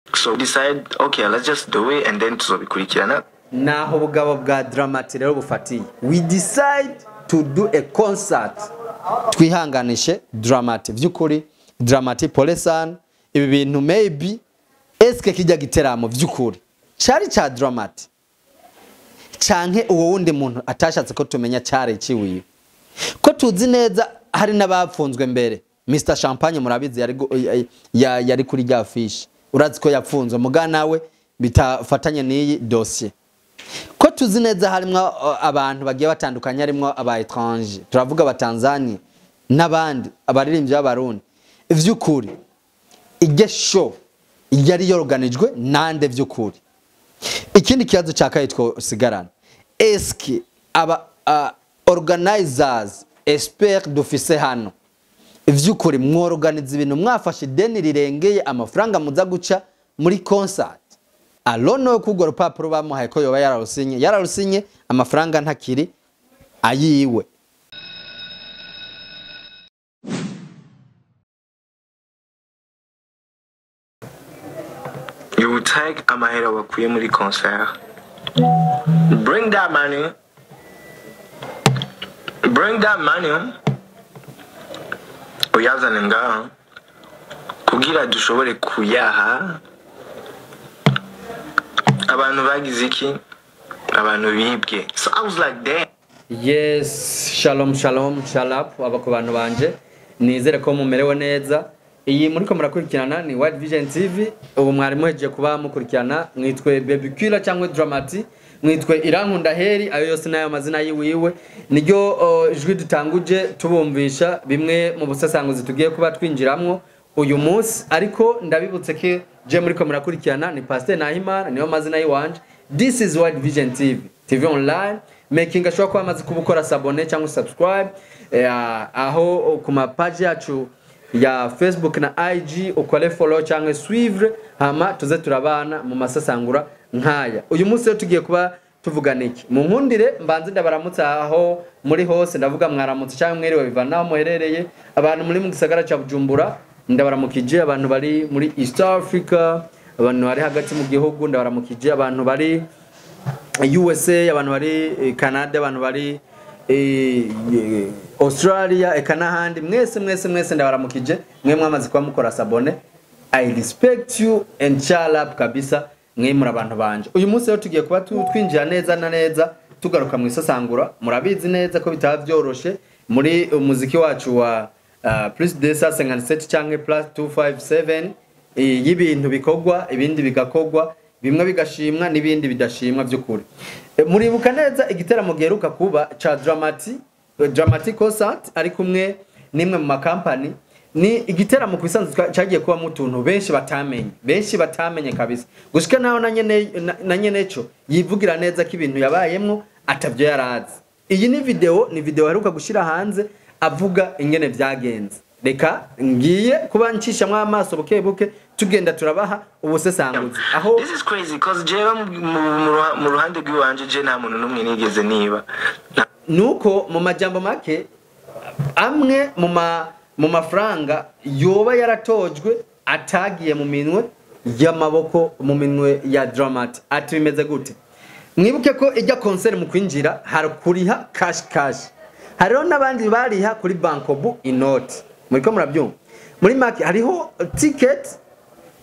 So decide, okay, let's just do it and then tuzobikurikirana. Naho ubugabo bwa Dramati rero bufatiye, we decide to do a concert. Twihanganishe Dramati, vy'ukuri Dramati, pole sana. Ibi bintu maybe eske kijya giteramo vy'ukuri cari ca Dramati canke uwo wundi muntu atashatse ko tumenya cari ciwiwe, ko tuzi neza hari n'abapfunzwe mbere. Mr Champagne murabizi yari kuri rya fiche, urazi ko yapfunzwe muga nawe bitafatanye n'iyi dossier. Ko tuzi neza harimwo abantu bagiye batandukanye, harimwo aba étranger, turavuga aba Tanzania n'abandi abaririmbyi b'abarundi. Vy'ukuri iryo show yari yoruganijwe nande vy'ukuri? Ikindi kibazo cya kabiri twosigarana, eske aba organizers expert dufise hano vy'ukuri mworoganiza ibintu mwafashe ideni rirengeye amafaranga muza guca muri concert? Alono kugwa rupapuro bamuhaye ko yoba yararusinye, yararusinye amafaranga ntakiri ayiwe. You will take amahera wakuye muri concert, bring that money, bring that money, uyazane ngaha kugira dushobore kuyaha abantu bagize iki, abantu bibwe. So I was like, damn. Yes, shalom shalom shalap aba ku bantu banje, nizere ko mumerewe neza. Iyi muriko murakurikirana ni White Vision TV. Ubu mwari muhejeje kuba mukurikirana, mwitwe Baby Killer cyangwa Dramati, mwitwe Irankunda Heri, ayo yose nayo mazina yiwiwe. Niryo jwi dutanguje tubumvisha bimwe mu busasanguzi tugiye kuba twinjiramwo uyu munsi. Ariko ndabibutse ko je muriko murakurikirana ni Pasteur Nahimana, niyo mazina yiwanje. This is White Vision TV, TV online making ashobora kuba amaze kubukora s'abonner cyangwa subscribe, aho ku ma page yacu ya Facebook na IG ukore follow cyangwa suivre, hama tuze turabana mu masasangura nkaya. Uyu munsi rero tugiye kuba tuvugana iki? Mu nkundire mbanze ndabaramutsa aho muri hose, ndavuga mwaramutse cyangwa mwiriwe bivana aho muherereye. Abantu muri mu gisagara ca Bujumbura ndabaramukije, abantu bari muri East Africa, abantu bari hagati mu gihugu ndabaramukije, abantu bari USA, abantu bari Canada, abantu bari Australia eka n'ahandi, mwese mwese mwese ndabaramukije. Mwe mwamaze kuba mukora s'abonner, I respect you and shalap kabisa, mwe muri abantu banje. Uyu munsi rero tugiye kuba twinjira neza na neza tugaruka mu isasangura. Murabizi neza ko bitaba byoroshe muri umuziki wacu wa plus 257 cyangwa plus 257, y'ibintu bikogwa ibindi bigakogwa, bimwe bigashimwa n'ibindi bidashimwa by'ukuri. Muribuka neza igiteramo giheruka kuba ca Dramati, Dramati concert ari kumwe nimwe mu makampani. Ni igiteramo kwisanzwe cyagiye kuba mutuntu benshi batamenye, benshi batamenye kabisa, gushika naho na nyeneco yivugira neza ko ibintu yabayemwo atavyo yarazi. Iyi ni video, ni video aheruka gushira hanze avuga ingene vyagenze. Reka ngiye kuba ncishamwe amaso buke buke tugenda turabaha ubusesanguzi. Aho this is crazy cause jewe mu ruhande rw'iwanje je nta muntu numwe nigeze niba. Nuko mu majambo make amwe mu mafaranga yoba yaratojwe atagiye mu minwe y'amaboko, mu minwe ya Dramati. Ati bimeze gute? Mwibuke ko ijya concert mu kwinjira hari kuriha cash cash, hariho n'abandi bariha kuri Bankobu inoti. Muriko murabyumva? Muri make hariho ticket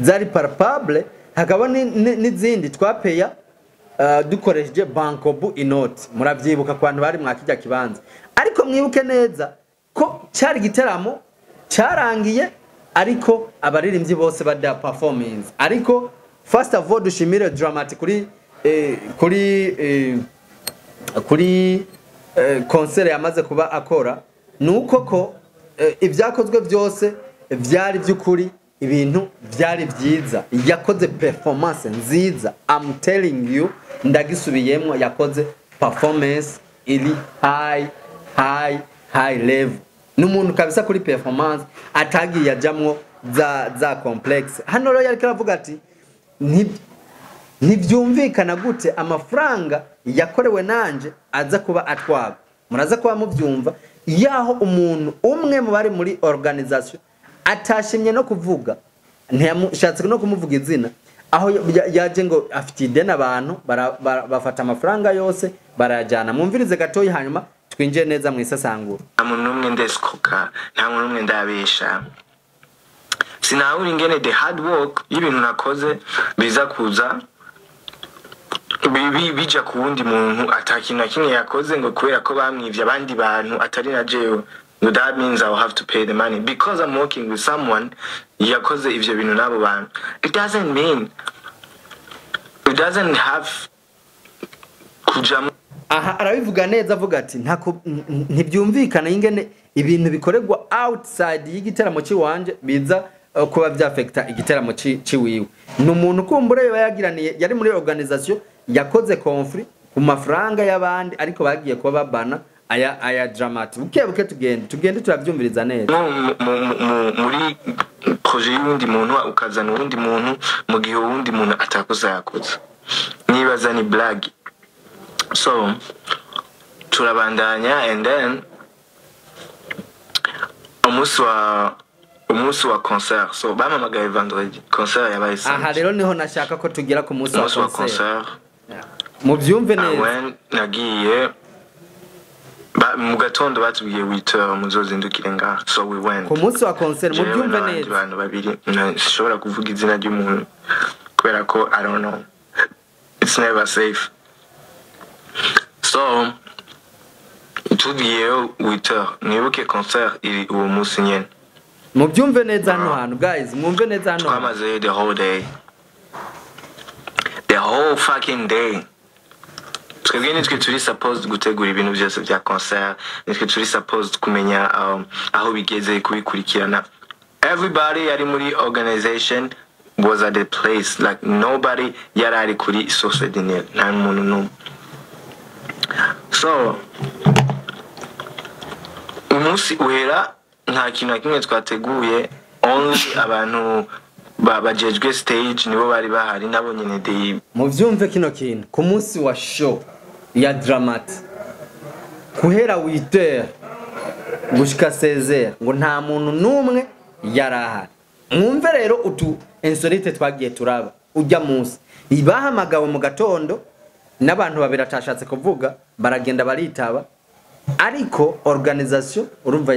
zari palpable, hakaba n'izindi twapeya dukoresheje Bankobu inoti. Muravyibuka ku bantu bari mwakijya kibanza. Ariko mwibuke neza ko cyari giteramo cyarangiye ariko abaririmbyi bose bada performance. Ariko first of all dushimire Dramati kuri concert yamaze kuba akora. Nuko ko ibyakozwe byose byari by'ukuri, ibintu byari byiza, yakoze performance nziza. I'm telling you, ndagisubiyemwo, yakoze performance iri high high high level. N'umuntu kabisa kuri performance atagiye ajamwo za complex. Hano rero yariko aravuga ati ntibyumvikana gute amafaranga yakorewe nanje aza kuba atwagwa. Muraza kuba mubyumva yaho umuntu umwe mu bari muri organisation atashimye no kuvuga. Ntiyamushatse no kumuvuga izina, aho yaje ngo afite ideni, abantu bafata amafaranga yose barayajyana. Mwumvirize gatoyi, hanyuma twinjiye neza mu isasangura. Nta muntu n'umwe ndesikoka, nta muntu n'umwe ndabesha. Sinahura ingene the hard work y'ibintu nakoze biza kuza bija ku wundi muntu ata kintu na kimwe yakoze, ngo kubera ko bamwivye abandi bantu atari na jewe, ngo that means I'll have to pay the money because I'm working with someone yakoze ivyo bintu n'abo bantu. It doesn't mean, it doesn't have kujamo. Aha arabivuga neza, avuga ati ntibyumvikana ingene ibintu bikorerwa outside y'igiteramo cy'iwanje biza kuba byafekta igiteramo ciwiwe. Ni umuntu kumbure yoba yagiraniye, yari muri organisation, yakoze conflit ku mafaranga y'abandi, ariko bagiye kuba babana aya Dramati. Buke buke tugende turavyumviriza neza. Muri projet y'uwundi muntu, ukazana uwundi muntu mu gihe uwundi muntu atakoze yakoze, nibaza ni blague. So turabandanya, and then umunsi wa concert, so bampamagaye vendredi, concert yabaye Aha samedi. rero niho nashaka ko tugera ku munsi wa Umunsi wa concert. concert. Muvyumve I neza. went, nagiye mu gatondo, batubwiye 8h muzozindukire ngaha, so we went. Ku munsi wa concert. Jewe Mubyumve n'abandi neza. bantu babiri. Sinshobora kuvuga izina ry'umuntu kubera ko I don't know, it's never safe. So tugiyeyo 8h, mwibuke concert iri uwo munsi nyene. Mubyumve neza hano hantu, guys, mwumve neza hano hantu. Twamazeyo the whole day, the whole fucking day. Twebwe nitwe turi supposed gutegura ibintu byose bya concert, nitwe turi supposed kumenya aho bigeze, kubikurikirana. Everybody yari muri organization was at the place, like nobody yari ari kuri Source du Nil, nta muntu n'umwe. So umunsi uhera nta kintu na kimwe twateguye, only abantu bajejwe stage nibo bari bahari, nabo nyene they Muvyumve kino kintu: ku munsi wa show ya Dramati, guhera 8h gushika 16h, ngo nta muntu n'umwe yari ahari. Mwumve rero utu insolite twagiye turaba ujya munsi. Bahamagawe mu gatondo n'abantu babiri atashatse kuvuga, baragenda baritaba, ariko organisation urumva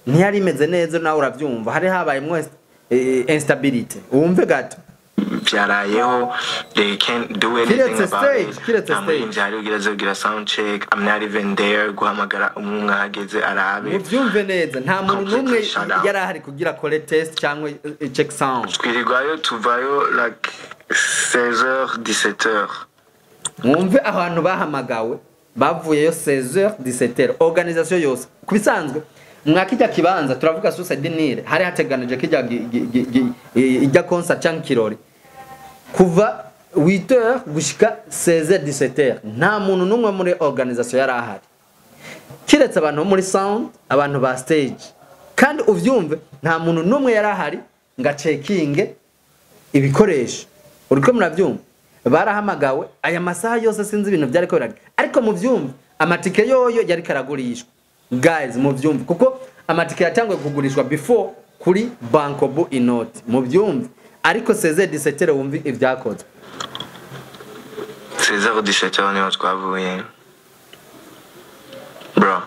ntiyari imeze neza. Nawe uravyumva, hari habayemwo instability. Wumve gato. Byarayeho, they can't do anything Kiretse about stage, it. kiretse Nta muririmbyi stage. hari ugira azogira sound check. I'm not even there guhamagara umwe ahageze arabe. Muvyumve neza, nta muntu n'umwe Completely shut down. yari ahari kugira akore test cyangwa check sound. Twirirwayo, tuvayo like 16h, 17h. Mwumve ahantu bahamagawe, bavuyeyo 16h, 17h, organisation yose. Ku bisanzwe mwakijya kibanza, turavuga Source du Nil, hari hateganije kijya ijya concert cyangwa ikirori kuva 8h gushika 16h, 17h, nta muntu n'umwe muri organisation yari ahari kiretse abantu bo muri sound, abantu ba stage. Kandi uvyumve, nta muntu n'umwe yari ahari ngo acekinge ibikoresho. Uriko muravyumva, barahamagawe aya masaha yose, sinzi ibintu byariko birarya. Ariko muvyumve, amatike yoyo yari karagurishwa, guys, muvyumve, kuko amatike yatanguye kugurishwa before kuri Bancobu Inoti. Muvyumve, ariko 16 17 wumve ivyakozwe. 16h, 17h niho twavuye, bro.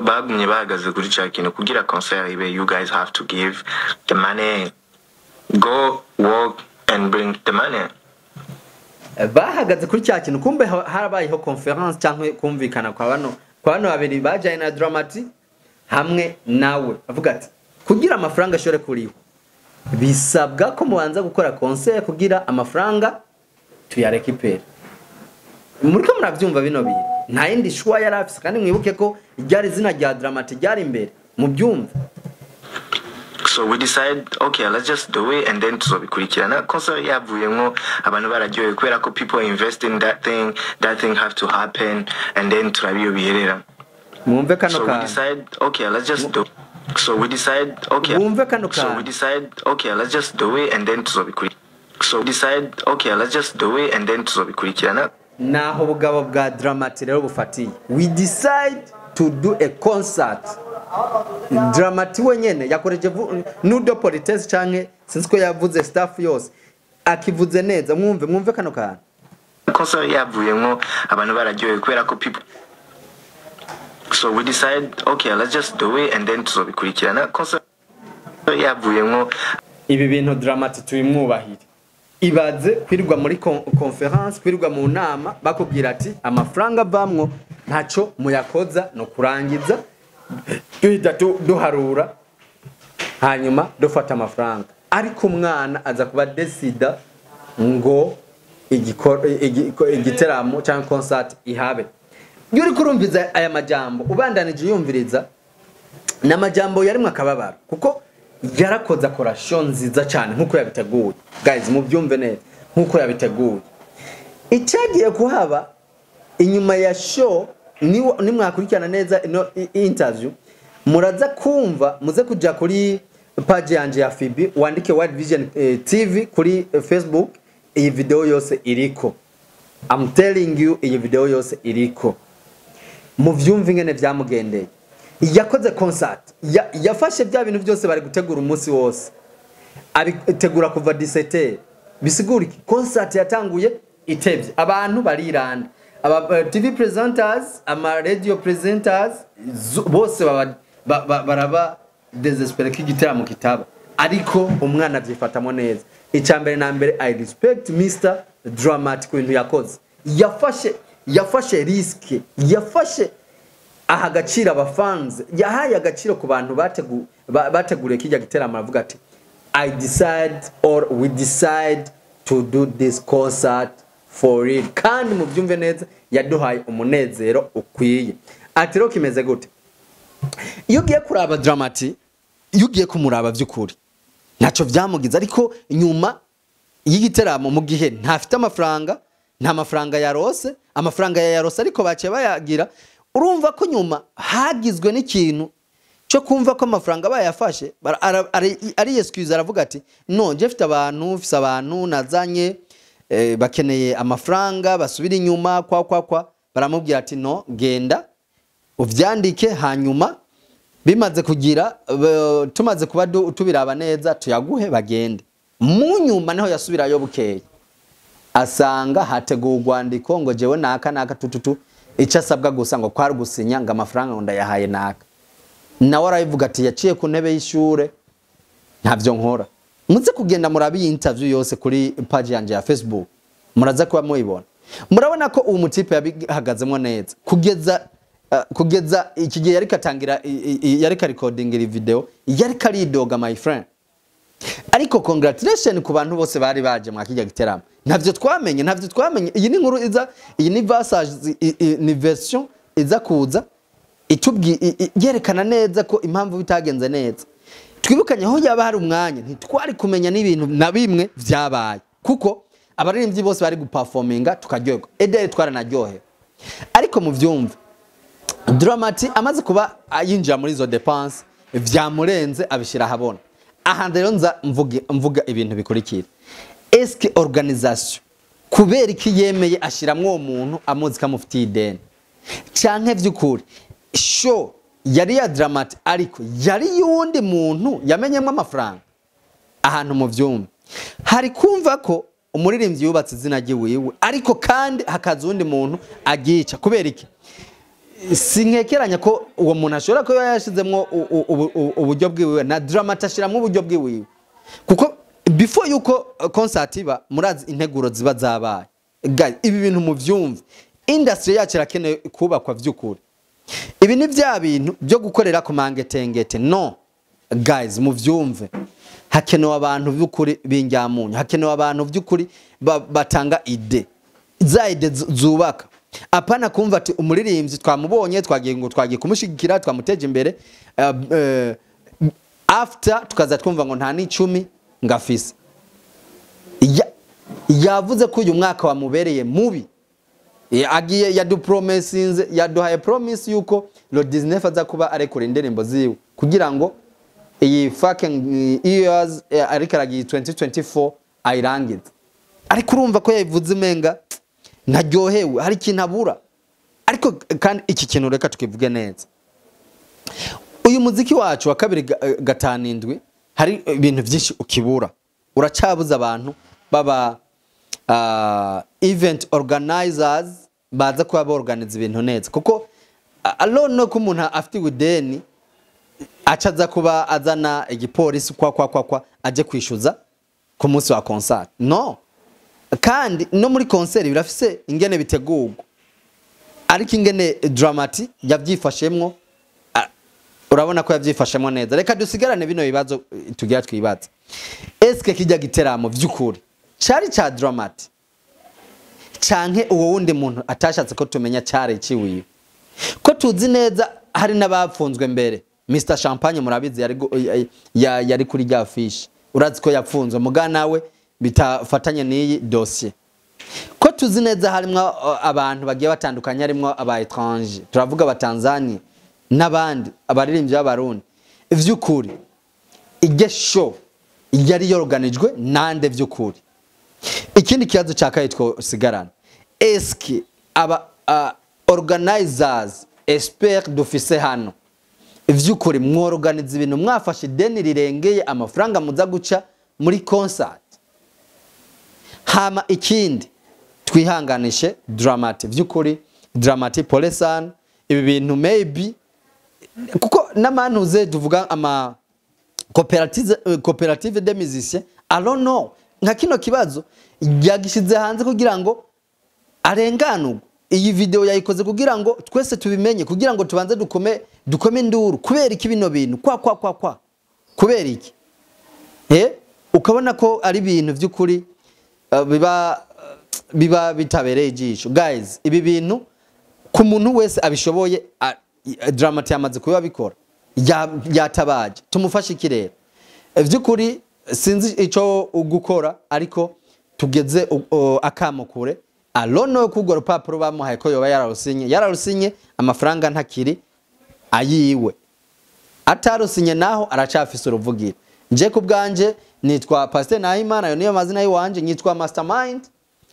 Bagumye bahagaze kuri ca kintu: kugira concert ibe, you guys have to give the money, go work and bring the money. Bahagaze kuri cya kintu. Kumbe harabayeho conference cyangwa kumvikana kwa bano babiri bajyanye na Dramati hamwe nawe, avuga ati kugira amafaranga ashobore kuriho bisabwa ko mubanza gukora concert kugira amafaranga tuyarekipere. Muriko muravyumva bino bintu? Nta yindi choix yari afise. Kandi mwibuke ko ryari izina rya Dramati ryari imbere. Mubyumve. So we decide, okay, let's just do it and then tuzobikurikirana concert yavuyemwo, abantu bararyohewe, kubera ko people invest in that thing, that thing have to happen, and then turabiyo biherera. Mwumve kano So we kantu. decide, okay, let's just do, so we decide, okay, Wumve kano so we kantu. decide, okay, let's just do it and then tuzobikurikirana. So we decide, okay, let's just do it and then tuzobikurikirana. Naho ubugabo bwa Dramati rero bufatiye: we decide to do a concert. Dramati wenyene yakoreje nudo politesse canke sinzi ko yavuze staff yose, akivuze neza. Mwumve, mwumve kano kantu. Concert yavuyemwo abantu bararyohewe kubera ko people, so we decide, okay, let's just do it and then tuzobikurikirana. Concert yavuyemwo. Ibi bintu Dramati tubimwubahire. Ibaze kwirirwa muri conference, kwirirwa mu nama, bakubwira ati amafaranga avamwo ntaco muyakoza, no kurangiza duhita duharura hanyuma dufata amafaranga. Ariko umwana aza kuba decida ngo igiteramo cyangwa concert ihabe. Iyo uriko urumviza aya majambo, ubandanije yumviriza, ni amajambo yarimwo akababaro, kuko yarakoze, akora show nziza cyane nkuko yabiteguye. Guys, mubyumve neza, nkuko yabiteguye. Icyagiye kuhaba inyuma ya show, nimwakurikirana neza ino interview, muraza kumva. Muze kuja kuri page yanje ya FB, wandike World Vision TV kuri Facebook, iyi video yose iriko. I'm telling you, iyi video yose iriko. Muvyumve ingene vyamugendeye. Yakoze concert, yafashe bya bintu byose bari gutegura umunsi wose, abitegura kuva 17. Bisigura iki? Concert yatanguye itevye, abantu bariranda, aba TV presenters, ama radio presenters bose baba baraba désespéré ko igiteramo kitaba. Ariko umwana avyifatamo neza. Icya mbere na mbere, I respect Mr Dramatic ku bintu yakoze. Yafashe risque, yafashe aha agaciro abafanzi, yahaye agaciro ku bantu bateguriye kijya giteramo. Aravuga ati I decide or we decide to do this concert for real. Kandi mubyumve neza, yaduhaye umunezero ukwiye. Ati rero kimeze gute? Iyo ugiye kuraba Dramati, iyo ugiye kumuraba, by'ukuri ntacyo byamugize. Ariko nyuma y'igiteramo, mu gihe ntafite amafaranga, nta mafaranga yarose, amafaranga yarose ariko baciye bayagira. Urumva ko nyuma hagizwe n'ikintu cyo kumva ko amafaranga bayafashe, ari excuse. Aravuga ati no, nje mfite abantu, mfise abantu nazanye, bakeneye amafaranga, basubira inyuma kwa kwa kwa. Baramubwira ati no, genda uvyandike, hanyuma bimaze kugira tumaze kuba tubiraba neza tuyaguhe, bagende. Mu nyuma niho yasubirayo bukeye, asanga hateguwe urwandiko ngo jewe naka naka tututu, icyo asabwa gusa ngo kwari gusinya ngo amafaranga ngo ndayahaye naka. Nawe arabivuga ati yaciye ku ntebe y'ishure, ntavyo nkora. Muze kugenda murabe iyi interview yose kuri page yanje ya Facebook, muraza kuba muyibona. Murabona ko uwo mutipe yabihagazemo neza kugeza iki gihe yariko atangira yariko recording iri video, yariko aridoga, my friend. Ariko congratulation ku bantu bose bari baje mwakijya giteramo. Ntavyo twamenye, ntavyo twamenye. Iyi ni inkuru iza, iyi ni passage, ni version iza kuza itubwi yerekana neza ko impamvu bitagenze neza. Twibukanye aho yaba hari umwanya, ntitwari kumenya n'ibintu na bimwe vyabaye, kuko abaririmbyi bose bari guperforminga tukaryoherwa, edere twaranaryohewe. Ariko mu vyumve, Dramati amaze kuba yinjira muri izo dépenses, vyamurenze, abishira ahabona. Aha rero nza mvuga ibintu bikurikira: eske organisation kubera iki yemeye ashiramwo uwo muntu amuzi ko amufitiye ideni? Canke vy'ukuri show yari ya Dramati ariko yari y'uwundi muntu yamenyemwo amafaranga? Ahantu mu vyumva, hari kumva ko umuririmbyi yubatse izina ryiwiwe, ariko kandi hakaza uwundi muntu agica. Kubera iki? Sinkekeranya ko uwo muntu ashobora kuba yashizemwo uburyo bwiwiwe, na Dramati ashiramwo uburyo bwiwiwe, kuko before yuko concert iba, murazi integuro ziba zabaye. Guys, ibi bintu muvyumve, industry yacu irakeneye kubakwa vy'ukuri. Ibi ni bya bintu byo gukorera ku mangetengete. No guys, muvyumve, hakenewe abantu by'ukuri b'injyamunyu, hakenewe abantu by'ukuri batanga idées, za idées zubaka. Apana kumva ati umuririmbyi twamubonye, twagiye ngo twagiye kumushigikira, twamuteje imbere, after tukaza twumva ngo nta n'icumi ngafise. Yavuze ko uyu mwaka wamubereye mubi. Agiye yadupromisinze, yaduhaye promise yuko le 19 aza kuba arekura indirimbo ziwe kugira ngo iyi fucking years ariko aragiye 2024 ayirangize. Ariko urumva ko yabivuze umenga ntaryohewe, hari ikintu abura. Ariko kandi iki kintu reka tukivuge neza. Uyu muziki wacu wa 257 hari ibintu byinshi ukibura, uracabuza abantu baba event organizers baza kuba borganiza ibintu neza, kuko alone no ko umuntu afite ideni acaza kuba azana igipolisi kwa kwa kwa kwa aje kwishuza ku munsi wa concert. No, kandi no muri concert birafise ingene bitegurwa, ariko ingene Dramati yavyifashemwo, urabona ko yavyifashemwo neza. Reka dusigarane bino bibazo tugira twibaza: eske kijya giteramo vy'ukuri cari ca Dramati, canke uwo wundi muntu atashatse ko tumenya cari ciwiwe? Ko tuzi neza hari n'abapfunzwe mbere, Mr Champagne murabizi yari kuri rya fiche, urazi ko yapfunzwe muga nawe bitafatanye n'iyi dossier. Ko tuzi neza harimwo abantu bagiye batandukanye, harimwo aba étranger, turavuga aba Tanzania n'abandi, abaririmbyi b'Abarundi, vy'ukuri iryo show yari yoruganijwe nande vy'ukuri? Ikindi kibazo cya kabiri twosigarana: eske aba organizers expert dufise hano vy'ukuri mworoganiza ibintu mwafashe ideni rirengeye amafaranga muza guca muri concert? Hama ikindi, twihanganishe Dramati, vy'ukuri Dramati pole sana. Ibi bintu maybe kuko n'amantuze tuvuga ama coopérative des musiciens, I don't know, nka kino kibazo yagishize hanze kugira ngo arenganurwe. Iyi video yayikoze kugira ngo twese tubimenye, kugira ngo tubanze dukome induru. Kubera iki bino bintu kwa kwa kwa kwa? Kubera iki? Ukabona ko ari ibintu by'ukuri biba bitabereye ijisho. Guys, ibi bintu ku muntu wese abishoboye, Dramati yamaze kuba bikora, yatabaje, tumufashe iki rero? Vy'ukuri sinzi ico gukora, ariko tugeze akamo kure alono kugwa rupapuro bamuhaye ko yoba yararusinye, amafaranga ntakiri ayiwe, atarusinye naho aracafise uruvugiro. Nje ku bwanje nitwa Pasteur Nahimana, ayo niyo mazina yiwanje, nyitwa Mastermind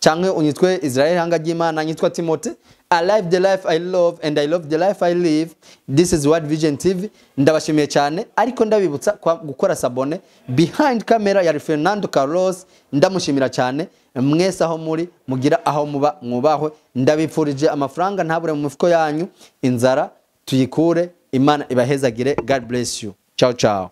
canke unyitwe Israel Hanga ry'Imana, nyitwa Timote. I live the life I love and I love the life I live. This is World Vision TV. Ndabashimiye cyane, ariko ndabibutsa gukora s'abonner. Behind camera yari Fernando Carlos, ndamushimira cyane. Mwese aho muri mugira aho muba mwubahwe, ndabipfurije amafaranga ntabure mu mifuko yanyu, inzara tuyikure, Imana ibahezagire. God bless you. Ciao ciao.